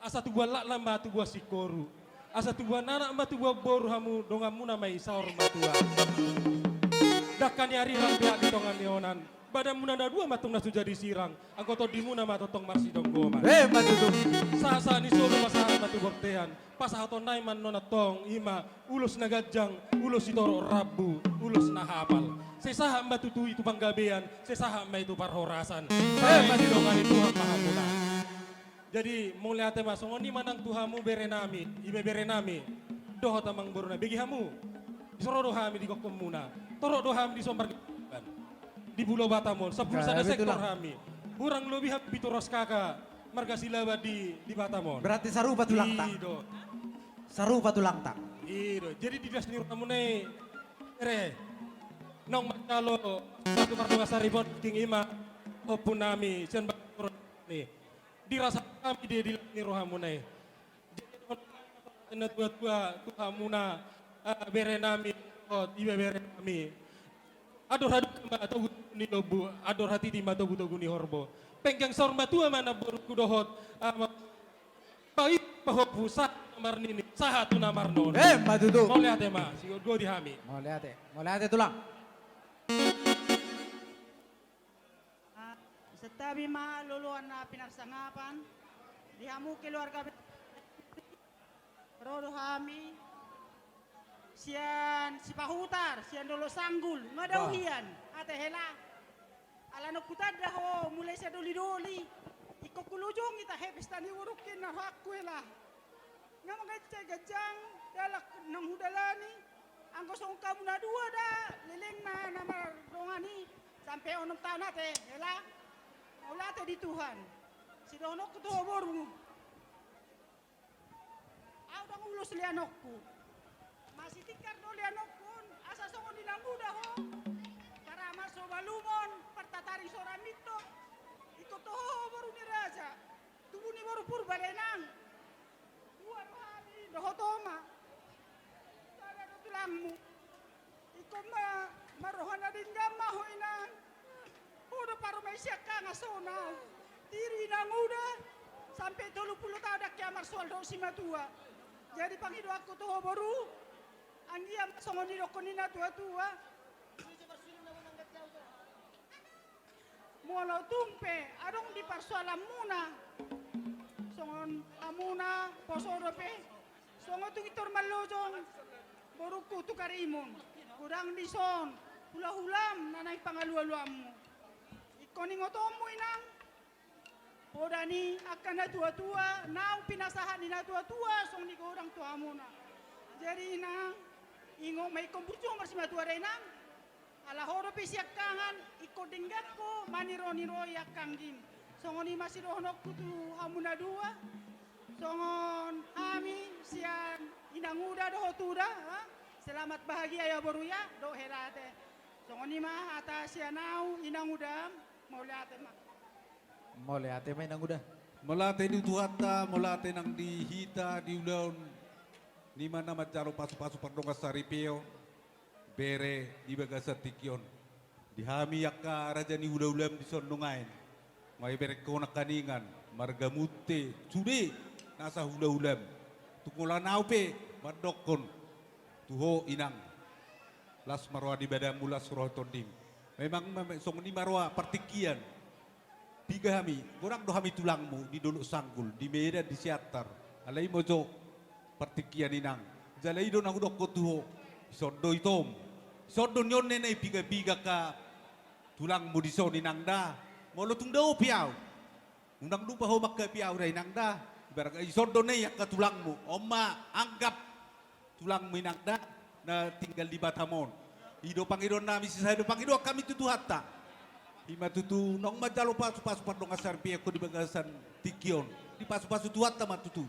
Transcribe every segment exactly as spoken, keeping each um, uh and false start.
Asa tubuan laklak ma tubuan singkoru. Asa tubuan anak ma tubuan boru hamu, donganmuna ma i saur matua. Dangka ni arirang peak di tonga ni onan. Badanmuna na dua ma tong na so jadi sirang. Anggo tondimuna ma tongtong marsidonggoman. Emma tutu. Sahat-sahat ni solu ma sahat ma tu bontean. Pasahaton nai ma annon antong, i ma ulos na ganjang, ulos sitorop rambu, ulos na hapal. Sai sahat ma tutu i tu panggabean, sai sahat ma i tu parhorasan. Emma tutu. Sai didongani Tuhan ma hamuna. Jadi, mauliate ma, songon i ma nang tu hamu berenami, ibeberenami, dohot amangborunami, bege hamu. Dison ro do hami di gokhonmuna. Torop do hami dison marga-, di Pulo Batam on, sampulu sada sektor hami. Hurang lobi hami pitu ratus K K marga Silaban di, di Batam on. Berarti sarupa tulangta. I do. Sarupa tulangta. I do. Jadi di las ni rohamuna i, bere, naung manjalo pasu-pasu pardongansaripeon, tingki i ma ompunami sian Batam ni. Dirasa hami di, di las ni rohamuna i. Jadi, na tua-tua, tu hamuna, eh, berenami, dohot ibeberenami. Andor haduan ma togu-togu ni lombu, andor hatiti ma togu-togu ni horbo. Penggeng saur matua ma namborungku dohot, eh, ma-, baik pahompu sahat tu na marnini, sahat tu na marnono. Emma tutu. Mauliate ma, sigogoi di hami. Mauliate, mauliate tulang. Ah, santabi ma loloan na pinarsangapan, di hamu keluarga be-, ro do hami, sian Sipahutar, sian Dolok Sanggul, nga dao hian, ate hela. Ala naung hutanda ho, mulai sian doli-doli, ingkon hulajongi tahe pesta ni borungki na rohangku hela. Nga mangancai ganjang, dalan naung hudalani, anggo songon hamu na dua da, lelengna na mardongan i, sampe onom taon ate, hela. Mauliate di Tuhan. Sidohononku tu ho boru. Au ndang ulos leanonku. Masitikar do leanonku on, asa songon inanguda ho. Paramas ho balumon, partataring sora mintok. Ingkon toho ho boru ni raja. Tubu ni boru Purba da inang. Dua do hami, dohot ho ma. Sada do tulangmu. Ingkon ma, marroha na denggan ma ho inang. Ho do parumaen siangkangan songon au. Tiru inanguda, sampe tolu pulu taon dang hea marsoal dohot simatua. Jadi pangidoanku tu ho boru, anggiat ma songon didokkon ni na tua-tua. Molo tung pe adong di parsoalanmuna, songon hamuna poso dope, songon tung pintor mallojong borungku tu Karimun, godang dison hula-hulam na naeng pangalu-aluanmu. Ingkon ingotonmu inang, poda ni angka na tua-tua, naung pinasahat ni na tua-tua, songon i godang tu hamuna. Jadi inang, ingot ma ingkon burju ho marsimatua da inang. Ala ho dope siangkangan, ingkon denggan ho maniro-niroi angka anggim. Songon i ma sidohononku tu hamu na dua. Songon hami sian inanguda dohot uda, ha? Selamat bahagia ya boru ya, dohot hela ate. Songon i ma hata sian au inangudam, mauliate ma. Mauliate ma inanguda. Mauliate di Tuhanta, mauliate nang di hita di ulaon ni ma na manjalo pasu-pasu pardongansaripeon. Bere di bagasan tingki on. Di hami angka raja ni hula-hulam dison nuaeng. Nga iberekhon nangkiningan, marga Munthe, sude nasa hula-hulam. Tung holan au pe mandokkon tu ho inang. Las ma roha ni badanmu, las roha ni tondim. Memang, memang songon i ma roha partingkian. Piga hami, godang do hami tulangmu di Dolok Sanggul, di Medan, di Siantar. Alai imo jo partingkian inang. Jala i do na hudokkon tu ho. Dison do itom. Dison do nion na i piga-piga angka tulangmu dison inang da. Molo tung dao pe au, unang lupa ho mangkapi au da inang da. Ibarat dison do na i angka tulangmu. On ma anggap tulangmu inang da, na tinggal di Batam on. I do pangidoannami, sisada pangidoan hami tu Tuhanta. I ma tutu naung manjalo pasu-pasu pardongansaripeon di bagasan tingki on. Dipasu-pasu Tuhanta ma tutu.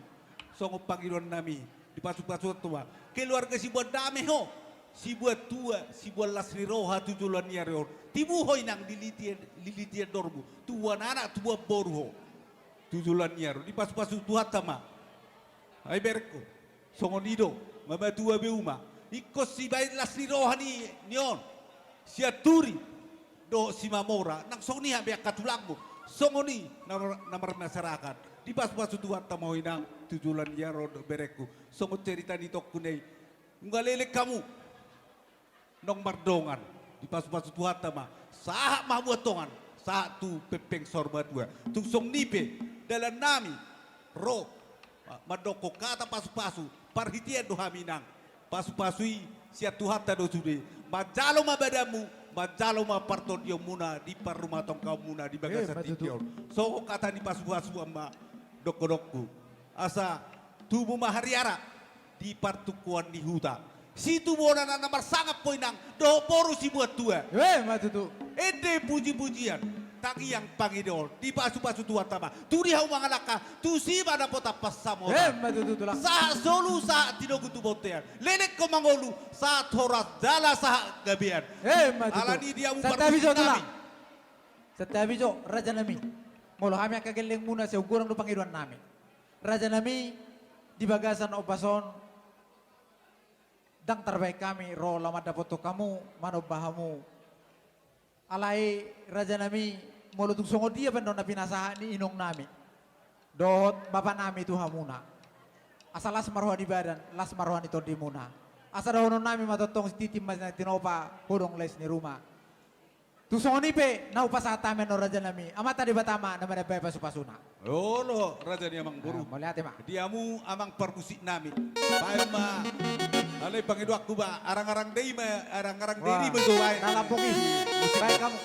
Songon pangidoannami, dipasu-pasu Tuhanta ma. Keluarga siboan dame ho. Siboan tua, siboan las ni roha tu joloan ni ari on. Tibu ho inang diliti, diliti andormu. Tubuan anak, tubuan boru ho. Tu joloan ni ari on. Dipasu-pasu Tuhanta ma. Ai berengku. Songon i do, mamatua be uma. Ingkon sibaen las ni roha ni, ni on. Sianturi. Dohot Simamora. Nang songon i hape angka tulangmu. Songon i na mar-, na marmasyarakat. Dipasupasu Tuhanta ma ho inang tu joloan ni ari on dohot berengku. Songon cerita ni tokkuna i. Nunga leleng hamu. Naung mardongan. Dipasupasu Tuhanta ma. Sahat ma hamu antong. Sahat tu pempeng saur matua. Tung songon i pe. Dalan nami. Ro. Ma-, mandokkon kata pasupasu. Parhitean do hami inang. Pasupasu i sian Tuhanta do sude. Manjalo ma badanmu, manjalo ma partondionmuna di parrumatanggaonmuna di bagasan tingki on. Eh, ma tutu. Songon hata ni pasupasuan ma dohononku. Asa tubu ma hariara di partungkoan ni huta. Situbu on anak na marsangap ho inang, dohot boru sibuat tua. Eh, ma tutu. Ende pujipujian. Tangiang pangidoan, dipasupasu Tuhanta ma. Tu dia hamu mangalangka, tusi ma dapotan pansamotan. Eh, ma tutu, Tulang. Sahat solu, sahat tinogu tu bontean. Leleng ho mangolu, sahat horas jala sahat gabean. Eh, ma tutu. Alani i di hamu parmusik nami. Santabi jo, Tulang. Santabi jo, raja nami. Molo hami angka gellengmuna, sai ungkurang do pangidoan nami. Raja nami, di bagasan ombas on, ndang tarbahen hami ro laho mandapothon hamu, manomba hamu. Alai raja nami, molo tung songon dia pe annon na pinasahat ni inong nami dohot bapa nami tu hamuna, asa las ma roha ni badan, las ma roha ni tondimuna. Asa dohonon nami ma tongtong, sititi ma na tinopa, hodong lais ni ruma. Tung songon i pe na hupasahat hami annon, raja nami, Amanta Debata ma na manambai pasupasuna. Olo, raja ni amang boru. Ah, mauliate ma. Di hamu amang parmusik nami. Baen ma. Alai pangidoanku ba, arang-arang dei ma, arang-arang dei ma jo baen. Na lampok i. Baen hamu.